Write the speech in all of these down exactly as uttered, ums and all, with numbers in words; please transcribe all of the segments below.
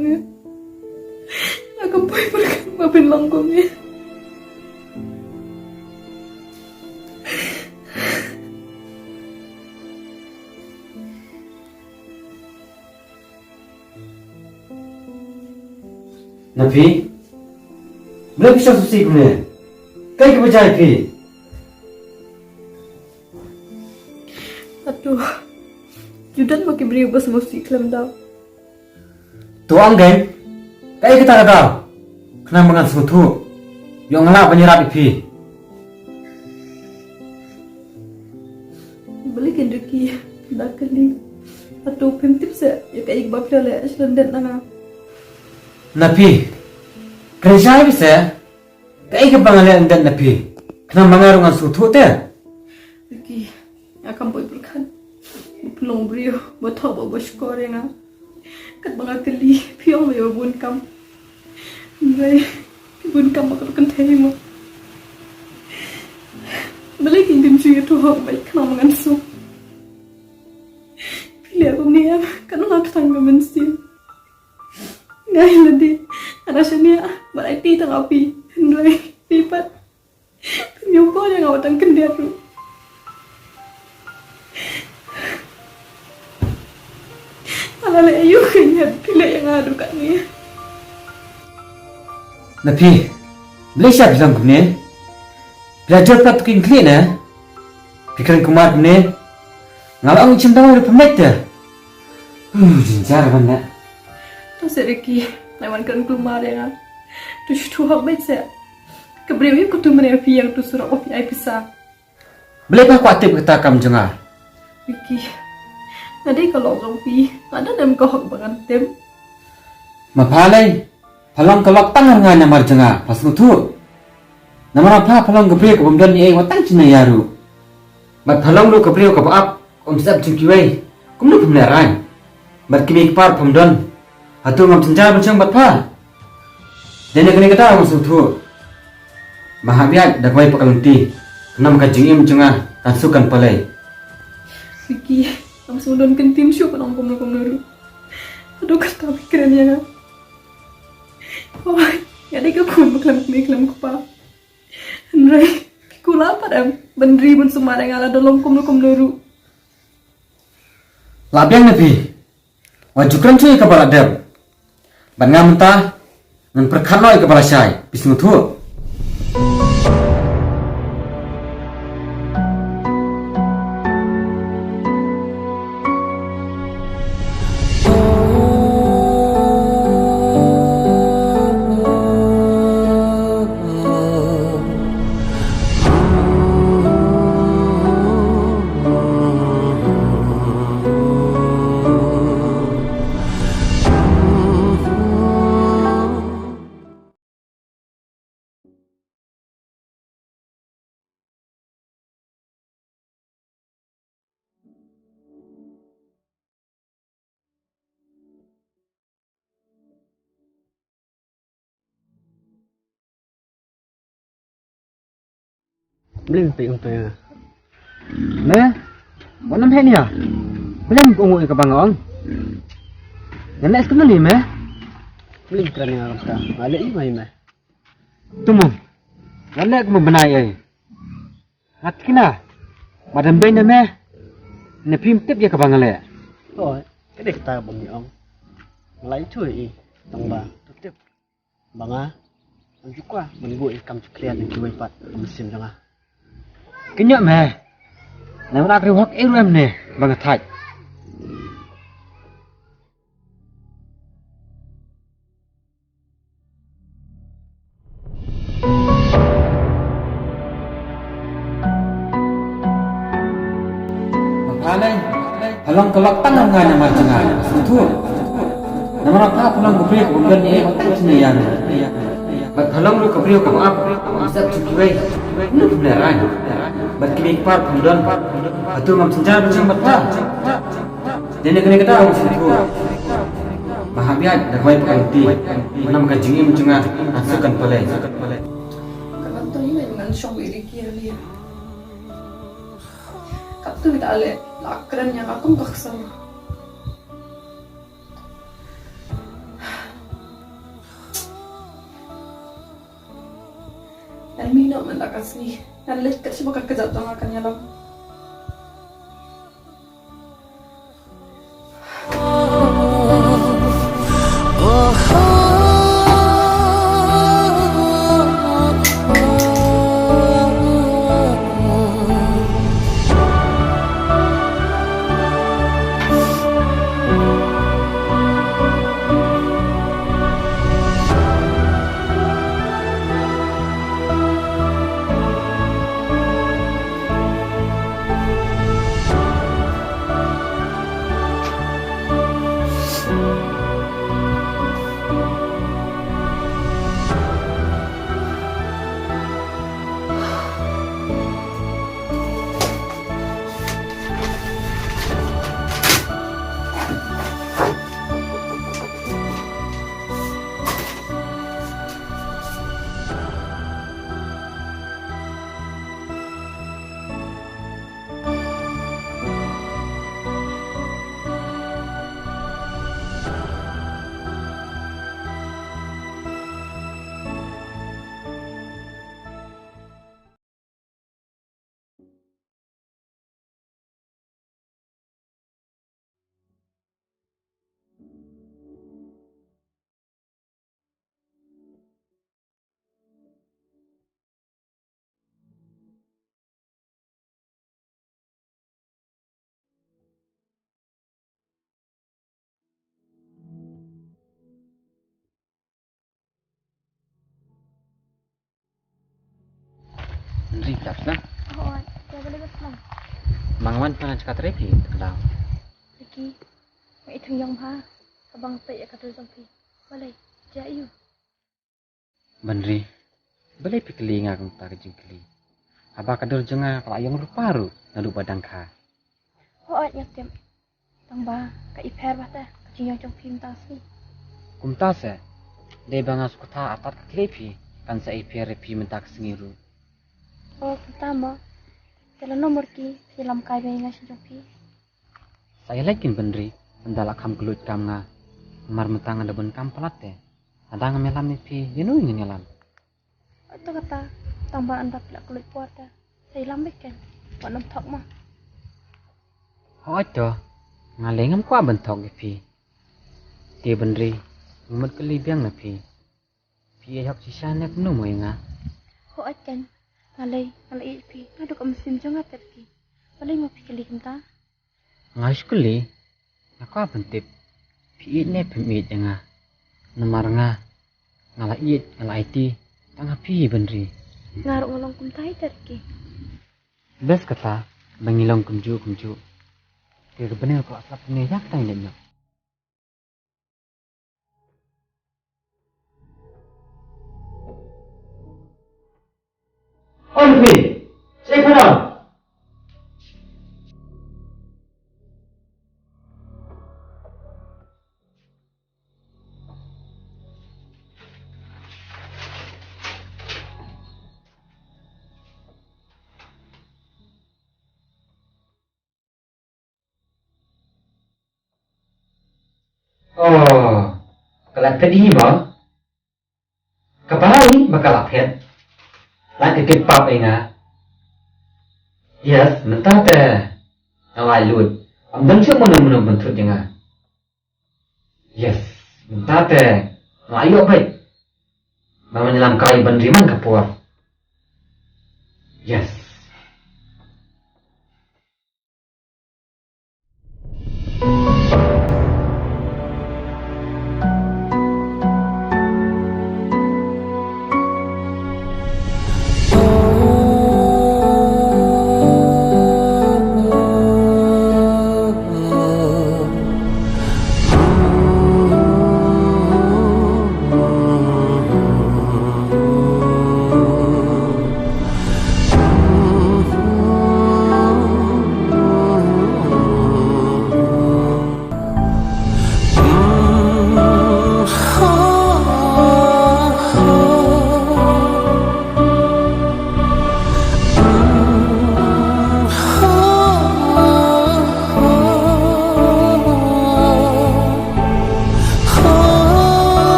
Nga kam poi pyrkhat ba phin long kumne. Na phi? Balei phi shong sngewsih kumne? Kaei kaba jia ïa phi? Hato ju don ma ki briew ba sngewsih khlem daw? To ong kein, kaei kata ka daw? Khnang ba ngan sngewthuh, ïoh nga lah ban ïarap ïa phi. Balei kein Ricky, da kylli. Hato phim tip seh ïa kaei kaba phi la leh sha lyndet na nga? Na phi, kren shai beit seh, kaei kaba nga leh lyndet na phi, khnang ba nga ruh ngan sngewthuh te. Ricky, nga kam poi pyrkhat ba phin long briew ba thoh bad ba shukor ïa nga. Katba nga kylli, phi ong ba ïa bun kam. Hynrei phi bun kam ba ka dei kynthei mo. Balei kein phim shu ïathuh hok beit khnang ba ngan suk? Phi leh kumne em, katno nga kthang ka mynsiem. Nga ïa lade, nga da shaniah bad aiti tang ha phi. Hynrei phi pat phim ïoh kor ïa nga wat tang khyndiat ruh. Nga la leh aïu kein haba phi leh ïa nga haduh katne? Na phi, balei sha phi long kumne? Phi la jot pat tu king khlieh ne? Phi kren kumar kumne? Nga la ong i chim dawai ruh phi meit te. Huh, jynjar ban ne. To seh Ricky, nai wan kren kumar ïa nga. To shu thuh hok beit seh. Ka briew ïa ka tu mane phi ïa ka tu surok ba phi ai pisa. Balei pha kwah tip kata kam jong nga? Ricky, nga dei ka lok jong phi, nga don em ka hok ba ngan tip? Ma pha lei, pha long ka lok tang ha nga namar jong nga, pha sngewthuh. Namar pha, pha long ka briew ka bym don ei ei wat tang shi naiar ruh. Bad pha long ruh ka briew kaba ap, um sep jong kiwei. Kumno phim lehrain? Bad ki mei ki par phim don. Hato ngam jynjar ban shong bad pha? Dei na kane ka daw nga sngewthuh ba hap ïaid da kawei pat ka lynti, khnang ba ka jingim jong nga kan suk kan palei. Ricky, ngam sngewdon kyntien shuh ban ong kumno kumno ruh. Haduh katta phi kren ïa nga. Hooid, nga dei ka khun ba khlem kmie khlem kpa. Hynrei phi kular pat em ban ri ban sumar ïa nga lada long kumno kumno ruh? La biang na phi. Wat ju kren shuh ïa kaba la dep. Bad nga mynta ngan pyrkhat noh ïa kaba la shai. Phi sngewthuh? Mlien pei ung pei. Me, wat nam heh nia. Mlien pei ung ung ka bang ong. Ngan leh skum ni me. Mlien kren nia ka bang ka. Ngan leh i mai me. Tumum. Ngan leh kum benai ei. Ngat kina. Madam dei na me. Ne phim tip ïa ka bang leh. Oi, ka dei kata ka bang ong. Ngan leh tu i. Tang ba. Tu tip. Ba nga, ngam ju kwah ban buh ïa ka kam ju clear na kiwei pat ka mynsiem jong nga. Kynnoh me. Namar ka riewhok ei ruh em ne ba nga thait. Pha lei, pha long ka lok tang ha nga namar jong nga. Sngewthuh. Namar pha, pha long ka briew kaba ym don ei ei wat tang shi naiar. Bad pha long ruh ka briew kaba ap, ym sep jong kiwei. Kumno phim lehrain? Bad ki mei ki par phim don. Hato ngam jynjar ban shong bad pha? Dei na kane ka daw nga sngewthuh ba hap ïaid da kawei pat ka lynti, khnang ba ka jingim jong nga kan suk kan palei. Ka ban tong ïa ngan shong ïa Ricky ïa lei. Katto ïa lei la kren ïa nga kum ka ksaw. Mi no man la ka sngi. Ngan leit kat shaba ka kjat jong nga kan ïalam. Ri, dap sna. Oh, ya boleh bas lang. Mang wan pana chaka trepi, kdang. Lagi. Mai thung yang bha. Kabang te ya kadu jong phi. Boleh. Ja yu. Ban ri, balei phi kylli nga kumta ka jingkylli? Haba ka dur jong nga ka la ïong rupa ruh naduh ba dang kha. Hooid nga tip. Tang ba ka i pher bha te ka jingïong jong phi mynta ka sngi. Kumta se, dei ba nga sngewthuh artat ka kylli phi kan sa i pher ïa phi mynta ka sngi ruh. O kumta mo. Te lano mo Ricky, phi lam kai bha ïa nga shen jong phi. Sa ïaleit kin Bynri, ynda la kham kylluid kam nga. Namar mynta nga da bun kam palat te. Lada ngam ïalam ïa phi, ïano ngan ïalam? Ato kata, tang ba ynda phi la kylluid por te. Sa ïalam beit ken, wat nym thok mo. Hooid to, nga lei ngam kwah ban thok ïa phi. Te Bynri, nga mut kylli biang na phi. Phi ïeit hok shisha ne kumno mo ïa nga? Hooid ken, nga lei, nga la ïeit ïa phi, naduh ka mynsiem jong nga te Ricky. Balei mo phi kylli kumta? Nga shu kylli, nga kwah ban tip. Phi ïeit ne phim ïeit ïa nga? Namar nga, nga la ïeit, nga la aiti, tang ha phi Bynri. Nga ruh nga long kumta hi te Ricky. Bes kata, ba ngi long kumjuh kumjuh. Te ka byneng ruh ka la slap ne ïa kata ngi leit noh. Oi phi, sa ïa phi dang. Oh, ka la phet hi mo? Ka bai ba ka la phet. La ka kit pap ïa nga. Yes, mynta te nga lai lut. Am dang shu mano mano ban thut ïa nga. Yes, mynta te nga ïoh beit. Ba man lam kai ban riman ka por. Yes.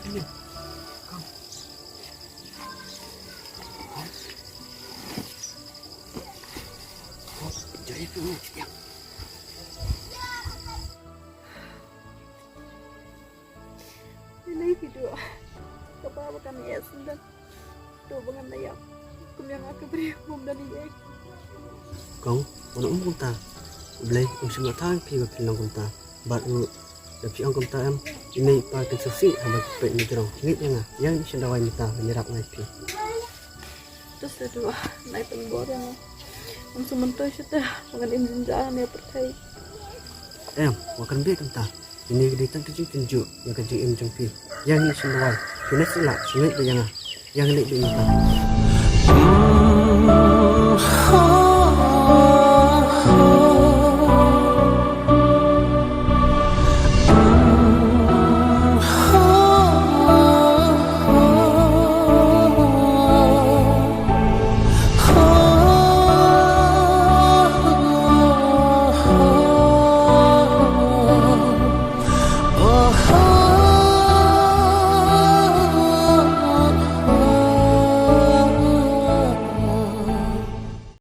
Ïalei phi duh. Kaba ba kan ïa sngewdon. To ba ngan ïa. Kum ïa nga ka briew bym don ïa. Kong, wat ong kumta. U Blei um shym la thaw ïa phi ba phin long kumta. Bad u, lada phi ong kumta em, i mei i pa kin sngewsih haba ki peit na jrong. Ngeit ïa nga, ïa ngi shen dawai mynta ban ïarap nga ïa phi. To sa duh, nai tang bor ïa nga. Ym sngewmyntoi shuh te, ba ngan im jynjar ne pyrthei. Em, wat kynbeit kumta. Ine ka dei tang ka jingtynjuh ïa ka jingim jong phi. Ïa ngi shen dawai. Phi nai sngewlah, sngewbha ïa nga. Ïa ngi leit beit mynta.